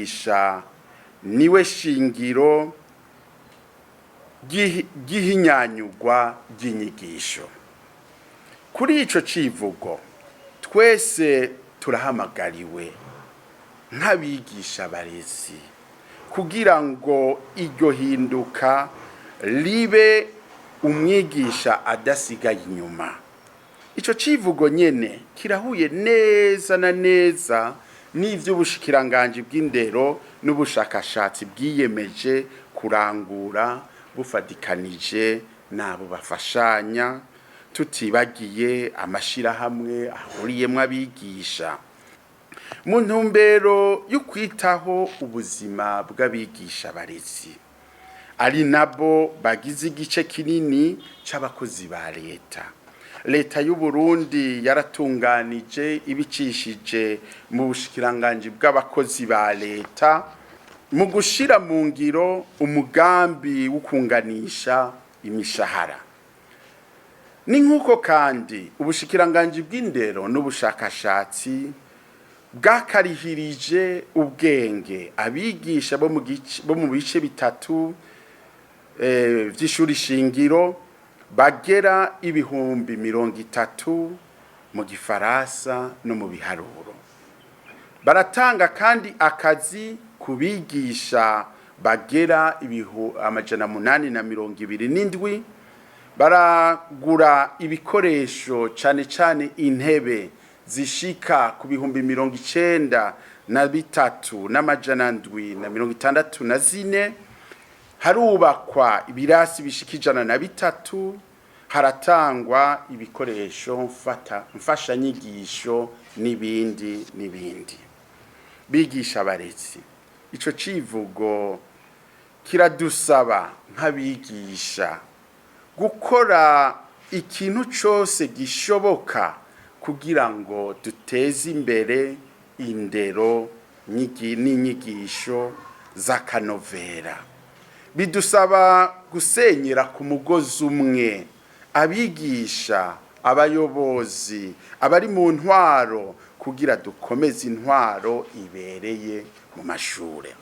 Umwigisha niwe shingiro ry'ihinyanyugwa ry'inyigisho. Kuri ico civugo, twese turahamagariwe nk'abigisha barezi kugira ngo iryo hinduka ribe, umwigisha adasigaye inyuma. Ico civugo nyene kirahuye neza na neza n'ivy'ubushikiranganji bw'indero n'ubushakashatsi bwiyemeje kurangura bufadikanije n'abo bafashanya, tutibagiye amashirahamwe ahuriyemwo abigisha. Mu ntumbero yo kwitaho ubuzima bw'abigisha barezi, ari nabo bagize igice kinini c'abakozi ba leta, Leta y'u Burundi yaratunganije, ibicishije mu bushikiranganji bw'abakozi ba leta, mu gushira mu ngiro umugambi wo kunganisha imishahara. Ni nk'uko kandi ubushikiranganji bw'indero n'ubushakashatsi bwakarihirije ubwenge abigisha bo mu bice bitatu vy'ishuri shingiro bagera 30,000 mu gifaransa no mu biharuro. Baratanga kandi akazi ku bigisha bagera 827. Baragura ibikoresho, cane cane intebe, zishika ku 93,764. Harubakwa ibirasi bishika 103, haratangwa ibikoresho mfashanyigisho n'ibindi n'ibindi. Bigisha abarezi, ico civugo kiradusaba nk'abigisha gukora ikintu cose gishoboka kugira ngo duteze imbere indero n'inyigisho z'akanovera. Bidusaba gusenyera ku mugozi umwe, abigisha, abayobozi, abari mu ntwaro, kugira dukomeze intwaro ibereye mu mashure.